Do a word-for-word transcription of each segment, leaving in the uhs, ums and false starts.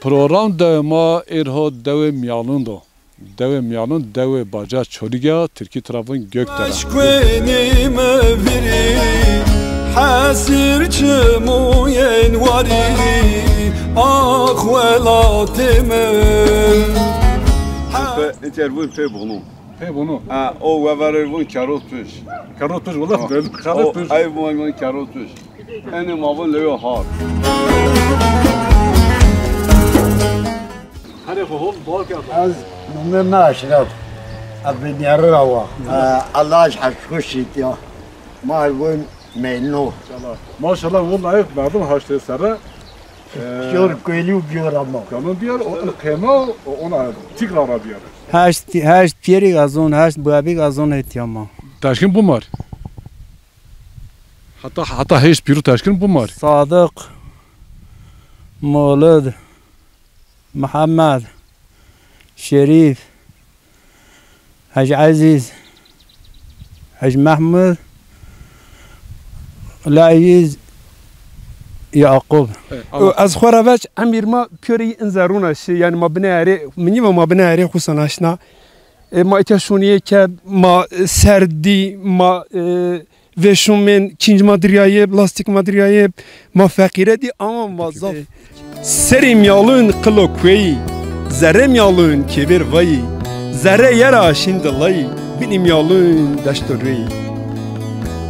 Program dewê ma êrho dewê Miyalun do. Dewê Miyalun, dewê baca Çolîg a, tirkî tira vun Gökdere. Eşq wenîme virî, hesir çimûyên warî, ax welatê mi. Pe, inter vun pê bunu. Pê bunu. Ha, o weverê vun kerot piş. Kerot piş, wala, o, kerot piş. Ay vun, vun kerot piş. Enê ma vun lewe har. Herê xo hol bal kerdo. Ez nomê mi Eşref. Ez Binyarî ra wa. E, Allah ez heşt xo şît ya. Ma vun meyno. Maşallah. Maşallah, wallahî merdim haştê serre. E, biyor köylü biyor ama. Kanun biyor, o, o kema, o, ona tikrar biyor. Heşt, heşt pîyerî gazon, heşt babî gazon hetîya ma. Teşkin bumar. Hatta, hatta heşt pîru teşkin bumar. Sadık, Molid, Muhammed, Şerîf, Hec Ezîz, Hec Mehmud, Laîz, Yaqub. Evet, Allah. Ez xo ra veç, emîr ma pîyorî in zerrûna şi, yanî ma binê erê, minî ve ma binê erê xo sanaşna. E, ma îtya şûnîye kerd, ma, e, serd dî, ma, e, veşûmên, kînc ma dirîyayê, lastîk ma dirîyayê, ma feqîre dî ama ma zaf. Serê Miyalun qilo kueyî, zerrê Miyalun kêvêr vayî, zerrê yera şîn dilayî, binî Miyalun deşto rêyî.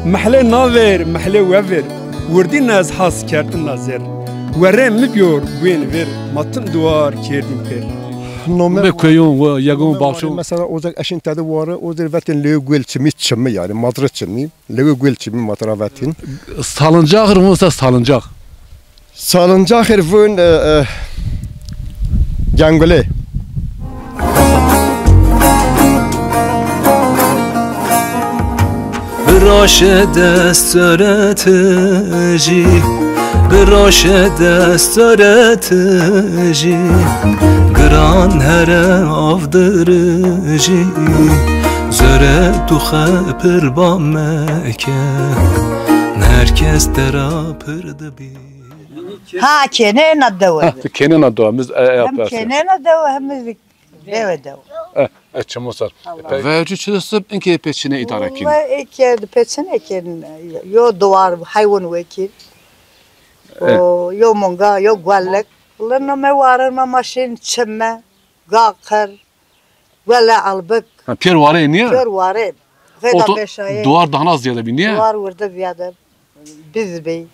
Mehlê naver, mehlê wever, wirdî nez has kerdin nazer. Werê mi biyor guên ver, ma tim duar kerdin per. Nomê kueyon, yegon, baxçon. Mesela ocak eşin tede ware, o der vetin lê guel çimi, çimi yani, madre çimi. Lewê guel çimî ma tira vetîn. Salıncağır vun se salıncağ? Salıncağır vun, e, e, gengule. Biraşe dest zerete jî, biraşe dest zerete jî, giran here avdire jî, zere tu xepir ba me. Ke, herkes dera pir dibî. Ha, kenê na dewe. Ha, tu kenê na dewe, miz, e, e, hem kenê na dewe, hem miz dewe dewe. E, e, çimo ser. Vercu çi sib, inkê pê çine îdare kin? Ve eke pê çine kin, yo duvar, hayvan wekil. O, yo monga, yo guallek. Lino me ware ma maşin çime, gaqir. Wele albik. Ha, pêr wareyê nîye? Pêr wareyê. Veda beşayê. Duwar dahna ziyade bî nîye? Duwar wirde ziyade. Biz bî.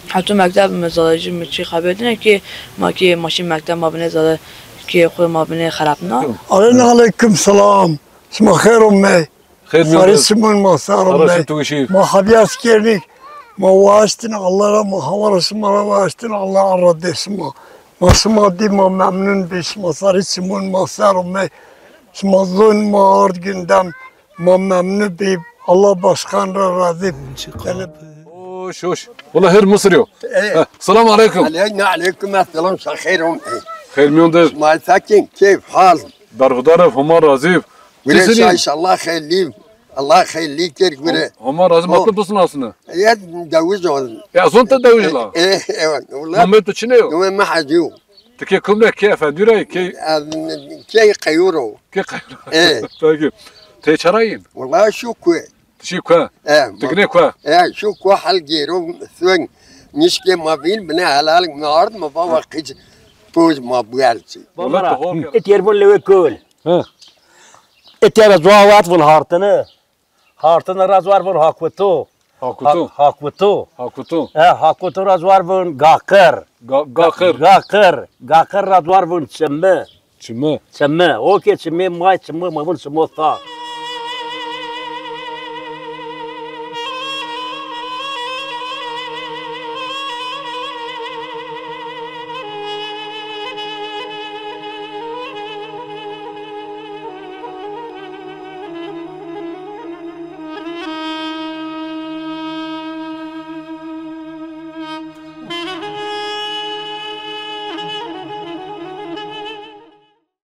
Heto mekteb mi zade jî mi çî xebetine ki ma ki ma şî mekteb ma binê zade ki xo ma binê xerapna. Aleyna aleyküm selam. Şima xêr omey. Xêr mîyon de. Sarî çimon ma ser omey. Ma xebî eskernîk. Ma waştin Allah ra, ma hawara şima ra waştin Allah arra de şima. Ma şima dî ma memnun bî, şima sarî çimon ma ser omey. Şima zon ma ard gündem, ma memnun bî. Allah başkan ra razî. Hoş, hoş. Wela her Misir yo. E. Heh, selamu aleyküm. Aleyna aleyküm esselam, şa xeyr om. Xeyr mîyon de. Şima sakin, keyf, hal. Berxudar eb, Homa razî. Gure şa, inşallah xeyrlî. Allah xeyrlî kir gure. Homa razî, ma tu bisinasine. Ya dewij o. Ya zon te dewij la. E, e, evet. Namê tu çine yo? Namê mi Hecî yo. Tu kê kumre, kê efendî ra, kê? Kê qeyûr o. Kê qeyûr. E. Peki. Tê çara yin? Wela şû kue. Şî kue? E. Tu ginê kue? E, şû kue hel gêro, swen. Nişkê ma vîn, binê helal, mi ard, mi va wa qic poz ma buelçî. Wela tu hol kerd. Îtyer vun lewê kul. He. Îtyer zuawat vun hartini. Hartini ra zuar vun hakutu. Hakutu. Ha-, hakutu. Hakutu. E, hakutu ra zuar vun gaqir. Ga-, gaqir. Gaqir. Gaqir ra zuar vun çimi. Çimi. Çimi. O ke çimi may çimi ma vun çimo sa.